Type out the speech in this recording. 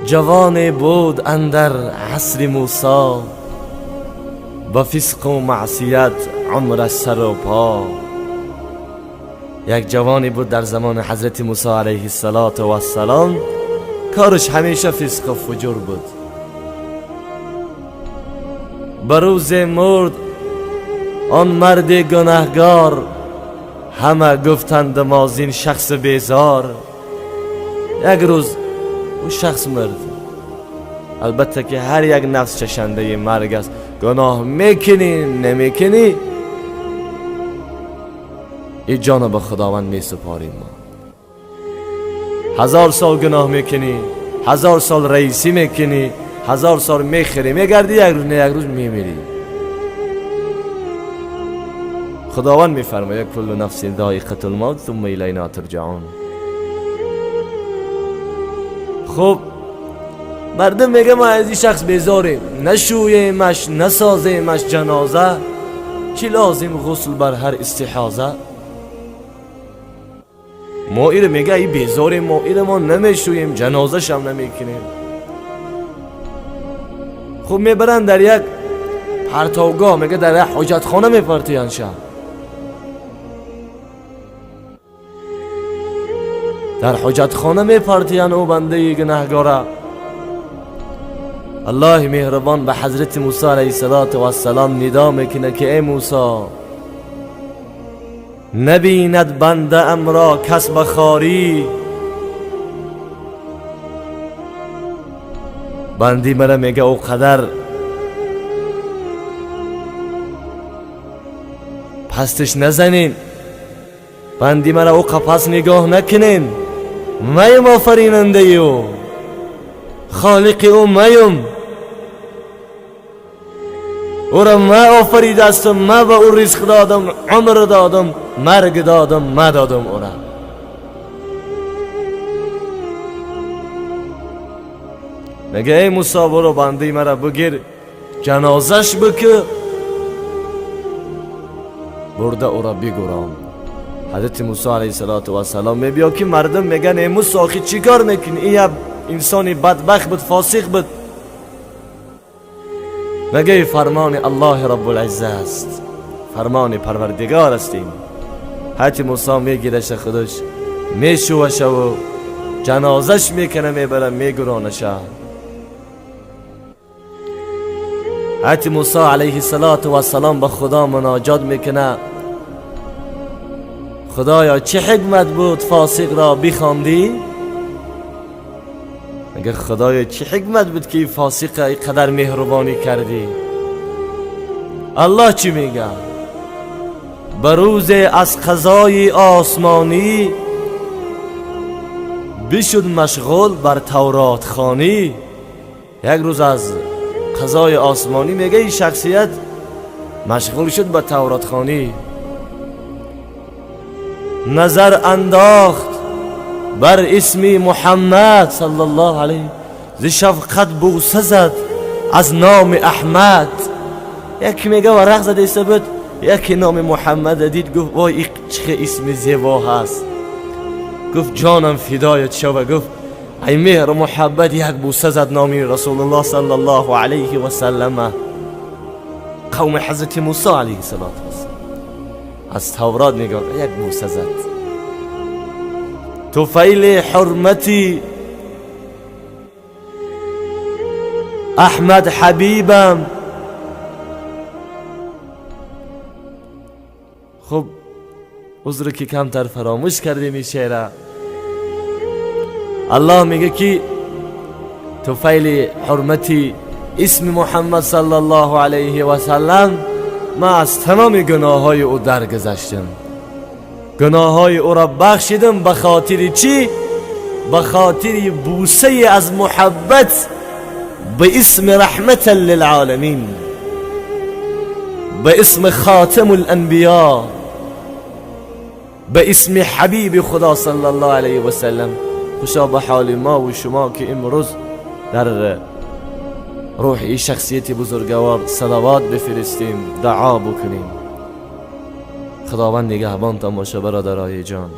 جوان بود اندر عصر موسی، به فسق و معصیت عمر سر و پا. یک جوانی بود در زمان حضرت موسی علیه السلام، کارش همیشه فسق و فجور بود. به روز مرد آن مرد گناهگار، همه گفتند ما زین شخص بیزار. یک روز او شخص مرد. البته که هر یک نفس چشنده مرگ است. گناه میکنی نمیکنی، این جان به خداوند میسپاریم. ما 1000 سال گناه میکنی، 1000 سال رئیسی میکنی، 1000 سال میخری میگردی، یک روز نه یک روز میمیری. خداوند میفرماید کل نفس ذائقة الموت ثم الینا ترجعون. خب مردم میگه ما از این شخص بیزاریم، نشویمش نسازیمش جنازه، چی لازم غسل بر هر استحاضه. ما ایره میگه ای بیزاریم، ما ایره ما نمیشوییم، جنازه هم نمیکنیم. خب میبرن در یک پرتاوگاه، میگه در یک حاجتخانه میپرتیان شب. در حاجتخانه میپرتیان او بنده گناهگاره. الله مهربان به حضرت موسی علیه السلام ندا میکنه که ای موسی، نبیند بنده ام را کس بخاری. بندی مرا میگه او قدر پستش نزنین، بندی مرا او قپس نگاه نکنین، میم آفریننده او، خالق او میم، او را ما آفریده استم، ما به او رزق دادم، عمر دادم، مرگ دادم، ما دادم او را. میگه ای موسی برو بنده مرا بگیر، جنازش بکه، برده او را بگورم. حضرت موسی علیه السلام میبیا که مردم میگن ای موسی آخی چی کار میکنی؟ این یک انسانی بدبخت بود، فاسق بود. میگه فرمان الله رب العزه است، فرمان پروردگار استیم. حضرت موسی میگیرش خودش، میشوشه و جنازش میکنه، میبره میگرانشه. حضرت موسی علیه السلام به خدا مناجات میکنه، خدایا چه حکمت بود فاسق را بخواندی؟ میگه خدایا چه حکمت بود که این فاسق اینقدر مهربانی کردی؟ الله چی میگه؟ به روز از قضای آسمانی بشد مشغول بر تورات خوانی. یک روز از قضای آسمانی میگه این شخصیت مشغول شد به تورات خوانی. نظر انداخت بر اسم محمد صلی الله علیه، ز شفقت بوسه زد از نام احمد. یکی میگه ورق زده ایسته بود، یکی نام محمد دید، گفت وای این چه اسم زیبا هست. گفت جانم فدایت شوه. گفت ای مهر و محبت، یک بوسه زد نام رسول الله صلی الله علیه و سلم. قوم حضرت موسی علیه السلام از تورات نگاه یک بوسه زد. توفیل حرمتی احمد حبیبم. خب عذر که کمتر فراموش کردیم این شعره. الله میگه که توفیل حرمتی اسم محمد صلی الله علیه و سلم، من از تمام گناه های او درگذشتم، گناه های او را بخشیدم. به خاطر چی؟ به خاطر بوسه از محبت به اسم رحمت للعالمین، به اسم خاتم الانبیاء، به اسم حبیب خدا صلی الله علیه و سلم. خوشا به حال ما و شما که امروز در روح این شخصیت بزرگوار صلوات بفرستیم، دعا بکنیم. خداوند نگهبانتان باشه برادرای جان.